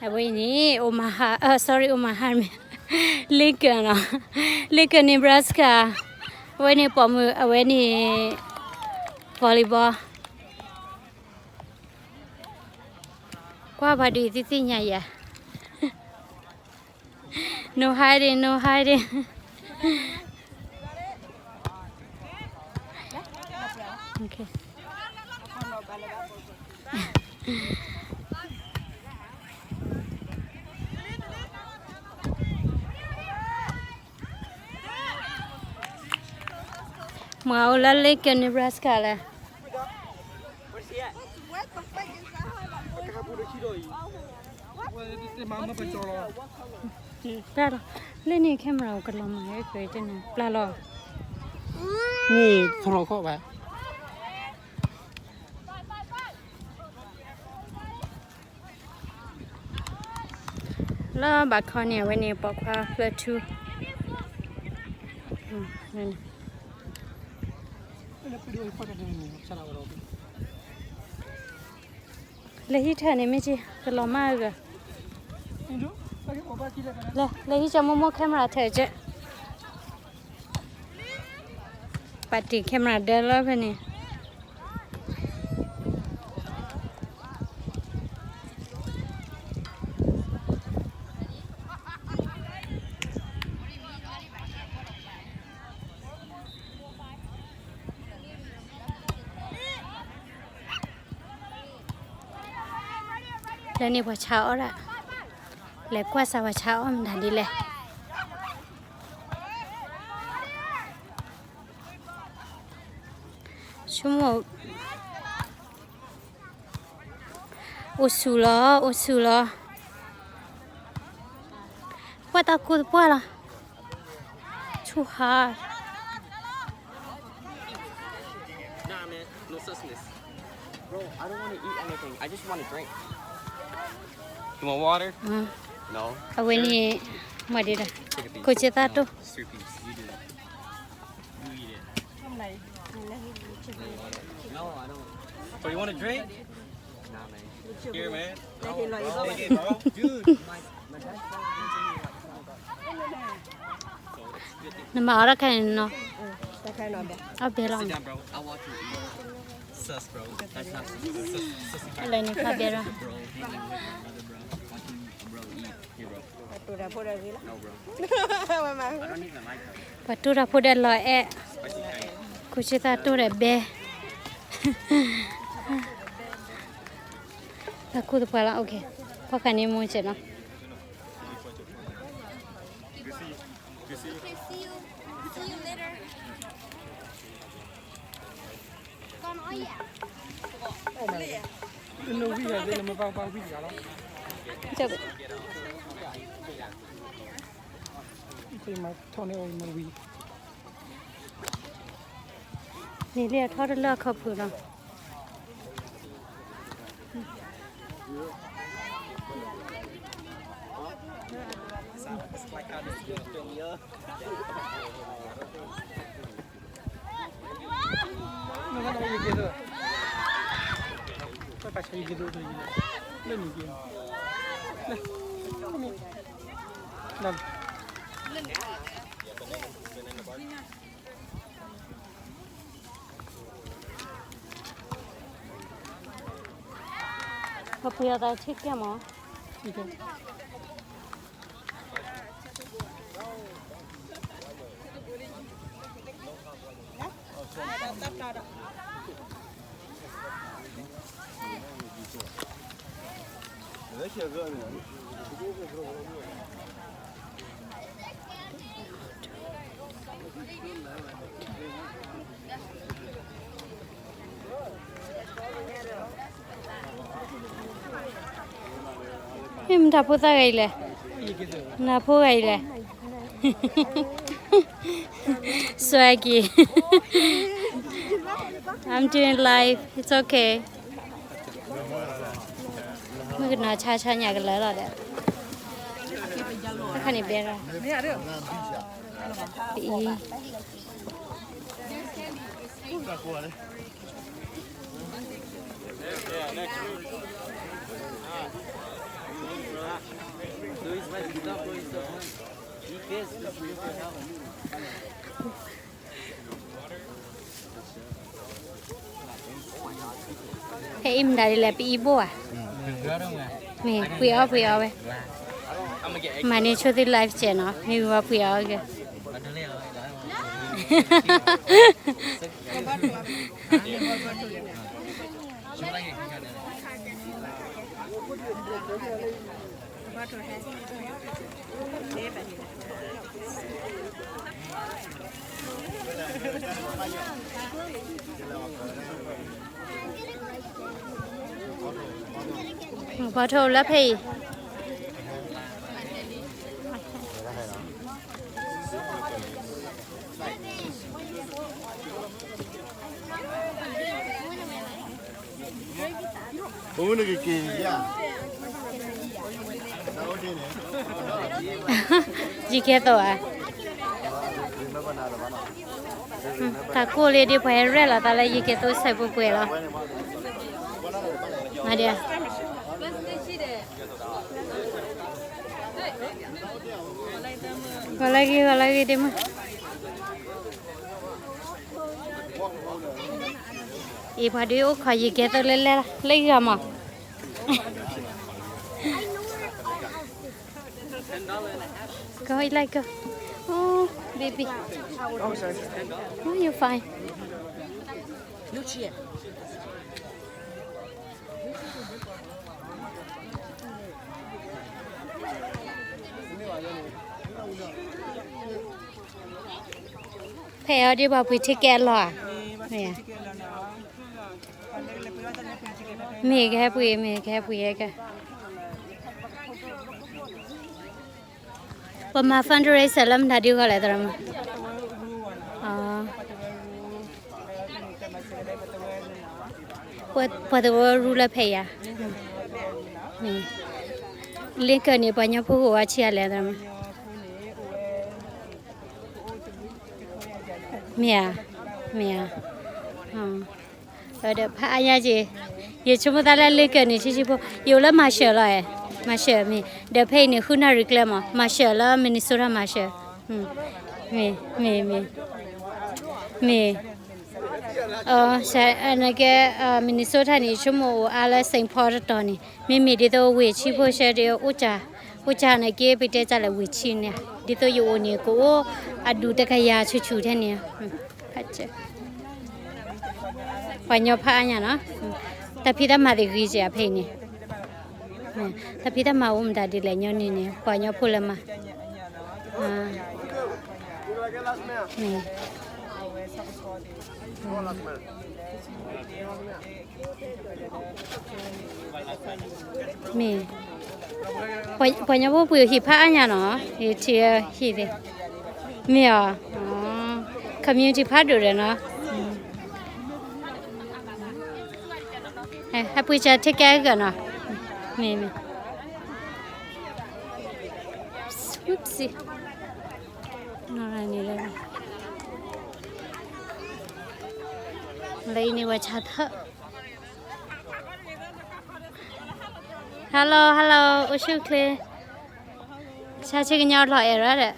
အဝဲအံၤန့ၣ် Omaha, sorry, Omaha မ့ၢ် Lincoln နီၤ, Lincoln Nebraska. အဝဲန့ၣ်ပိာ်မုၣ် အဝဲန့ၣ် volleyball. ကွၢ်ပှၤဒုးသ့ၣ်သ့ၣ်ညါယၤ. No hiding, no hiding. မၤအိၣ်လၢ Lincoln Nebraska လဲၣ်. ပျၢ်လီၤ, လၢန့ၣ် camera ကလီၤမၤဟဲက့ၤတန့ၣ် ပျၢ်လီၤ, န့ၣ်ထီၣ်ခီၣ်ဘၣ်. လၢဘၣ်ခီန့ၣ် အဝဲန့ၣ်ပိာ်ခွါဖျၢၣ်ထူ, လဲၤဟံးထၢၣ်န့ၣ်မ့ၢ်က့ၤ ကလီၤမၢ်ဂၤ, လဲၤဟံးကၢမိၢ်မိၢ် camera ထၢၣ်က့ၤ, ပာ်တ့ၢ် camera ဒၢလီၤဖဲန့ၣ်. လၢန့ၣ်ပှၤဆါအီၣ်ဒၣ်, လဲၤကွၢ်စၢ်ပှၤဆါအီၣ်မတၤဒ်လဲၣ်. ဆိကမိၣ်, အိၣ်ဆူၣ်လီၤ, အိၣ်ဆူၣ်လီၤ, ပှၢ်တၢ်ကူၣ်သပှၢ်လီၤ, too hard. Nah, man, no sustenance. Bro, I don't want to eat anything. I just want a drink. You want water? No. အဝဲန့ၣ်, မၤဒ်ဒီး, ခိၣ်ဆ့သၣ်တိၢ်, You eat it. No, I don't. So you want a drink? Nah, man. Here, man. Take it, bro. Dude, my, my dad's probably gonna give me, like, twenty bucks. နမၤအီၣ်တၢ်ခဲအံၤနီၤ, အဘဲလီၤ. Sit down, bro. I'll watch you eat. Sus, bro. That's not sus. Sus, sus. အလဲၤန့ၣ်ဖးဘဲလီၤ. Bro, hanging with my brother, bro. Watching a bro eat. Here, bro. ပှၤတိၢ်တၢ်ဖိဒီးဂ့ၤလီၤ. No, bro. I don't even like them. ပှၤတိၢ်တၢ်ဖိဒီးလီၤအဲၣ်, ခိၣ်ဆ့သၣ်တိၢ်ဒီးဘဲ, တၢ်ကူၣ်သပှၢ်လီၤ, okay. ဖီၣ်ဃာ်န့ၢ်မိၢ်စဲးနီၤ. Nilí a thó tæ lí a khawpui lawm. Khawpui a ta ticket mawr. Em, တၢ်ဖိသၣ်ဂၤအံၤလဲၣ်, နၢ်ဖိဂၤအံၤလဲၣ်. Swaggy. I'm doing live. It's okay. မုၣ်ကနီၤဆါဆါညါကလၢာ်လီၤဒီး, အခါန့ၣ်ဘဲရၣ်, ပအံၤ ဖဲအံၤမတၤဒ်လဲၣ် ပအံၤဘိၣ်ဧါ, မ့ၢ်ပှ့ၤအီၣ်ပှ့ၤအီၣ်ဝဲ, မၤန့ၢ်ဆိသု life စဲးနီၤ မ့ၢ်ဝံၤပှ့ၤအီၣ်က့ၤ ဘီထိၣ်လၢဖဲအံၤ ယကဲသိးဧါ, တၢ်ကိၢ်လံဒ်ပှၤဟဲရဲၣ်လီၤသးလၢယကဲသိးစဲးပှဲၤပှဲၤလီၤ, မၤဒံးဧါ, ဂီၤလၢဂ့ၤ ဂီၤလၢဂ့ၤဒ့မုၣ် အံၤပှၤဒုးအိၣ်ခိးယကဲသိးလၢလဲၣ်လၢဂၤမး, Go, you like go. Oh, baby. Oh, you're fine. Pay အီၤဒ်ပှၤပှ့ၤ ticket အလီၢ်ဧါ, မ့ၢ်ဧါ, မ့ၢ်ကဟဲပှ့ၤ မ့ၢ်ကဟဲပှ့ၤကဲ, ပမၤ fundraiser လၢမတၤဒ်ဃီလဲၣ် သရၣ်မုၣ်, ပှၤသဝီရူလၢဖဲအံၤဧါ, လ့ကၢၢ်န့ၣ် ပှၤကညီဖိကအိၣ်ဝဲဆံးအါလဲၣ် သရၣ်မုၣ်, မ့ၢ်ဧါ, မ့ၢ်ဧါ, ဒီးဖးအါညါက့ၤ, ယဆိကမိၣ်သးလၢလ့ကၢၢ်န့ၣ် ဆံးဆံးဖိ, ယအိၣ်လၢ Marshall လီၤ, Marshall မ့ၢ်, ဒီးဖဲအံၤန့ၣ် ဃုနၣ်ရံၣ်ကျဲမး Marshall လၢ Minnesota Marshall, မ့ၢ်, မ့ၢ်, မ့ၢ်, မ့ၢ်, နကဲ Minnesota န့ၣ် ယဆိကမိၣ်အိၣ်အါလၢ Saint Paul တတီၤန့ၣ် မ့မ့ၢ်ဒ်သိးဝ့ၢ်ဆံးဖိဆၢဒ် အိၣ်ကၢ်နက့ ပတဲတၢ်လဲၣ် ဝ့ၢ်ဆံးန့ၣ်, ဒ်သိးယအိၣ်န့ၣ် ကအိၣ်အဒူၣ်တကယၤဆူၣ်ဆူၣ်ထဲန့ၣ်, ပှၤကညီဖးအါညါနီၤ, တၢ်ဖံးတၢ်မၤသ့ၣ်ဂ့ၤကဲဖဲအံၤန့ၣ်, တၢ်ဖံးတၢ်မၤအိၣ်မတၤဒ်လဲၣ် ညီနုၢ်န့ၣ် ပှၤကညီဖိလၢမၤ, မ့ၢ် မ့ၢ်, ပှၤကညီဖိပှ့ၤဟံၣ်ဖးအါညါနီၤ, ယထံၣ်ဟံၣ်သ့ၣ်, မ့ၢ်ဧါ, community ဖးဒိၣ်ဒီးနီၤ, ဟဲပှ့ၤစၢၤ ticket အဂၤနီၤ, မ့ၢ်, မ့ၢ်, နီၤန့ၣ်လၢ, လၢအံၤန့ၣ်ဝဲဆါထၢၣ် Hello, hello, အိၣ်ဆူၣ်ချ့, ဆါဆ့ကညီလီၤအဲၣ်ရၣ်ဒီး,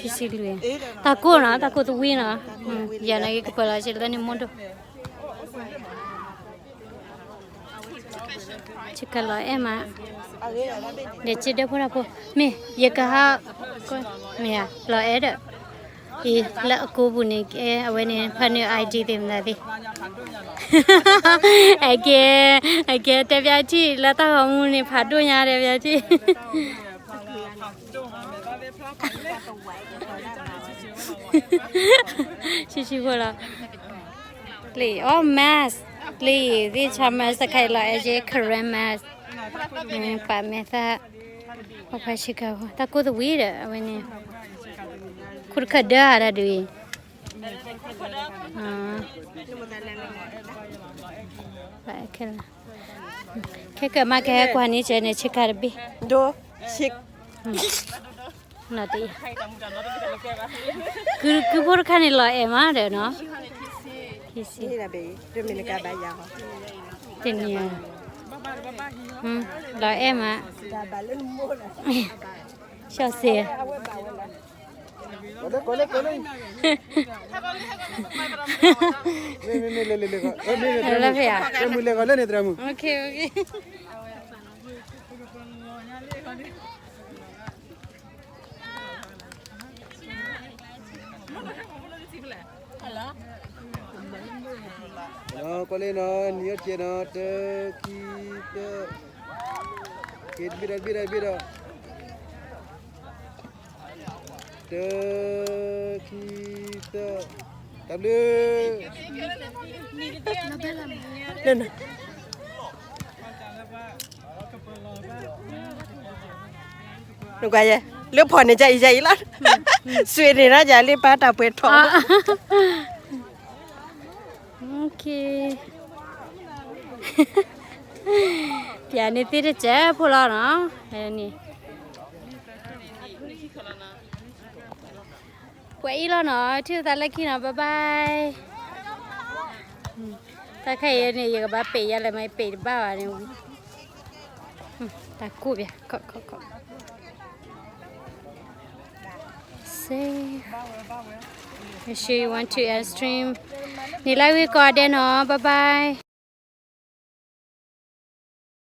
ခံဆံလွံၢ်, တၢ်ကိၢ်နီၤ, တၢ်ကိၢ်သဝံနီၤ, ယၤန့ၣ်ကပၢၤလီၤဆ့လၢန့ၣ်မိၢ်ဒိၣ် ဆ့ကၤလီၤအဲၣ်မး, ဒီးစ့ဒၢဖိတၢ်ဖိ, မ့ၢ်ယကဟး, မ့ၢ်ဧါ, လီၤအဲၣ်ဒီး, အံၤလၢအကိးပူၤန့ၣ် ကဲအဝဲန့ၣ် ဖးနုာ် ID သ့ၣ်မနုၤသ့ၣ်, အကဲ, အကဲတဲပျးထံၣ်လၢတၢ်ဂီၤမူန့ၣ် ဖးဒိၣ်ညါတဲပျးထံၣ် ဆံးဆံးဖိလီၤ, လံ, အိၣ် mask, လံ, သ့ၣ်ဆါ mask တခါအံၤလီၤအဲၣ်က့ၤ Karen mask, ပာ်မဲာ်သၣ်, ပှၤဖးဆ့ကၤဖိ တၢ်ကိၢ်သဝံဒီး အဝဲန့ၣ်, ခိၣ်တခၢၣ်ဒၢဧါတၢ်ဒုးအံၤ, ခဲကမး ကဟဲကွၢ်န့ၢ်စဲးန့ၣ် ဆ့ကၤတဘ့ၣ်, ဒိ, ဆ့, နီၤတ, ကုဖိတခါန့ၣ်လီၤအဲၣ်မးဒီးနီၤ, ခံဆံ, တနံၤ, လီၤအဲၣ်မး, ရှော့စ့, လၢဖဲဧါ, မုၢ်လဲၤဂီၤလၢန့ၣ်တရၣ်မုၢ်, ကွၢ်လံနီၤ, နံၤအီၣ်ကဲနီၤ, တၢ ခံ သၢ, က့ၤတဘ့ၣ်ဒီး တဘ့ၣ်ဒီး တဘ့ၣ်ဒီး, တၢ ခံ သၢ, တၢ်ဘျုး နကွၢ်ယဲ, လၢဖီၣ်န့ၣ် ကအံၤယအံၤလီၤ, စွ့ၤန့ၣ်နီၤ ယလ့ပၢ်တၢ်ပှဲၤထီၣ်, ပျဲန့ၣ်သ့တစဲးဖိလီၤနီၤ, န့ၣ် ပှဲၤအံၤလီၤနီၤ, ထံၣ်သးလၢခံနီၤ, bye bye. တၢ်ခဲအံၤန့ၣ် ယကဘၣ်ပ့ၤယဲလဲၣ်မး, ယပ့ၤတဘၣ်ဘၣ်န့ၣ်ဝံၤ, တၢ်ကူၣ်ပျဲ, ခီခီခီ, safe. Make sure you want to airstream. န့ၣ်လၢဝံၤကိးဂၤဒဲးနီၤ, bye bye.